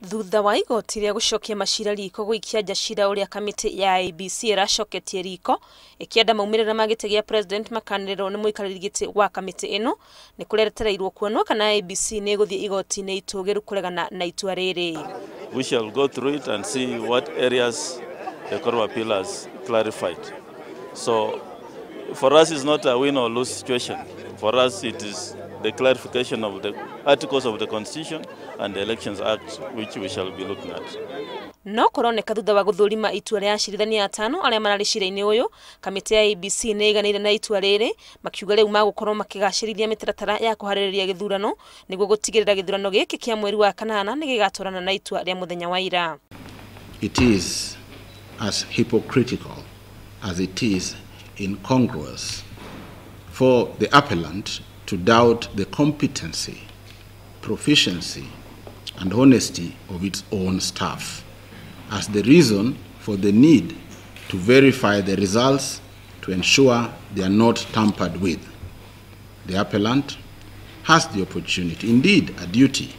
Thutha wa igoti rĩa gũcokia macira riko gũikia nja cira ũrĩa kamĩtĩ ya IEBC ĩracoketie riko ĩkĩenda maumĩrĩra ma gĩtĩ gĩa president makanĩrĩrwo nĩ mũikarĩri gĩtĩ wa kamĩtĩ ĩno, nĩ kũretereirwo kuonwo kana IEBC nĩ ĩgũthiĩ igoti-inĩ itũgĩru kũregana na itua rĩrĩ. We shall go through it and see what areas the Court of Appeal has clarified. So for us it's not a win or lose situation. For us it is the clarification of the articles of the Constitution and the Elections Act, which we shall be looking at. No kũroneka thutha wa gũthũrima itua rĩa acirithania atano arĩa mararĩ cira-inĩ ũyũ, kamĩtĩ ya IEBC nĩ ĩiganĩire na itua rĩrĩ, makiuga rĩu magũkorwo makĩgacĩrithia mĩtaratara ya kũharĩrĩria gĩthurano nĩguo gũtigĩrĩra gĩthurano gĩkĩ kĩa mweri wa kanana nĩ gĩgatwarana na itua rĩa mũthenya wa ira. It is as hypocritical as it is incongruous for the appellant to doubt the competency, proficiency, and honesty of its own staff as the reason for the need to verify the results to ensure they are not tampered with. The appellant has the opportunity, indeed a duty,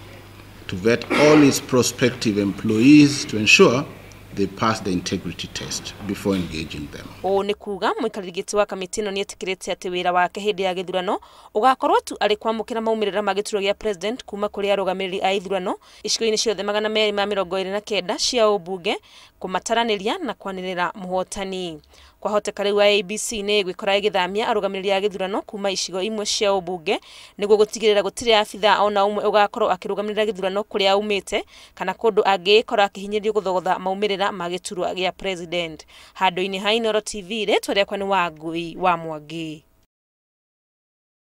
to vet all its prospective employees to ensure they pass the integrity test before engaging them. Ũũ nĩ kuga mũikarĩri gĩtĩ wa kamĩtĩ ĩno nĩetĩkĩrĩte atĩ wĩra wake hĩndĩ ya gĩthurano ũgakorwo tu arĩ kwamũkĩra maumĩrĩra ma gĩturwa gĩa president kuma kũrĩ arũgamĩrĩri a ithurano icigo-inĩ ciothe 229 cia ũmbunge, kũmataranĩria na kwanĩrĩra mũhotani. Kwahoteka rĩu IEBC nĩ ĩgwĩkora ĩgĩthamia arũgamĩrĩri a gĩthurano kuma icigo imwe cia ũmbunge nĩguo gũtigĩrĩra gũtirĩ abithaa ona ũmwe ũgakorwo akĩrũgamĩrĩra gĩthurano kũrĩa aumĩte kana kũndũ angĩĩkora akĩhinyĩrĩrio gũthogotha maumĩrĩra ma gĩturwa gĩa president. Handũ-inĩ ha Inooro TV, rĩtwa rĩakwa nĩ Wangui wa Mwangi.